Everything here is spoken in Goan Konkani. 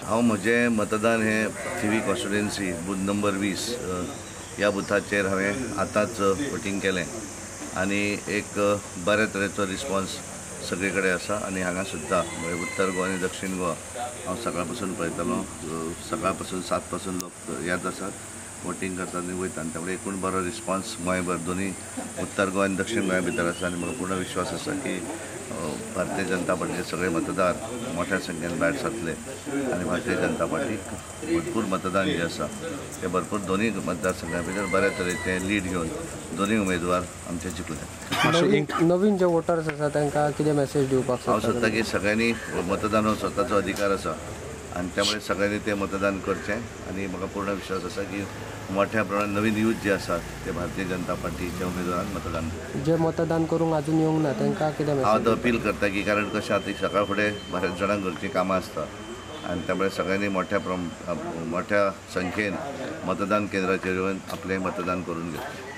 हांव म्हजें मतदान हें थिवी कॉन्स्टिट्युएन्सी बूथ नंबर 20 ह्या बुथाचेर हांवें आतांच वोटींग केलें आनी एक बऱ्या तरेचो रिस्पॉन्स सगळे कडेन आसा आनी हांगा सुद्दां म्हणजे उत्तर गोवा आनी दक्षिण गोवा हांव सकाळ पासून पळयतालो. सकाळ पासून 7 पासून लोक येत आसात, वोटींग करतात आनी वयतात आनी त्यामुळे एकूण बरो रिस्पॉन्स गोंयभर दोनूय उत्तर गोवा आनी दक्षिण गोंया भितर आसा आनी म्हाका पूर्ण विश्वास आसा की भारतीय जनता पार्टीचे सगळे मतदार मोठ्या संख्येन भायर सरतले आनी भारतीय जनता पार्टीक भरपूर मतदान जें आसा तें भरपूर दोनूय मतदारसंघा भितर बऱ्या तरेचें लीड घेवन दोनूय उमेदवार आमचे जिखले. नवीन जे वोटर्स आसा तांकां कितें मॅसेज दिवपाक हांव सोदता की सगळ्यांनी मतदान हो स्वताचो अधिकार आसा आनी त्यामुळे सगळ्यांनी तें मतदान करचें आनी म्हाका पूर्ण विश्वास आसा की मोठ्या प्रमाणात नवीन यूथ जे आसात ते भारतीय जनता पार्टीच्या उमेदवारांक मतदान करचें. जे मतदान करूंक अजून येवंक ना तांकां कितें हांव आतां अपील करता की कारण कशें आतां सकाळ फुडें बऱ्याच जाणांक घरचीं कामां आसता आनी त्यामुळे सगळ्यांनी मोठ्या संख्येन मतदान केंद्राचेर येवन आपलें मतदान करून घेवचें.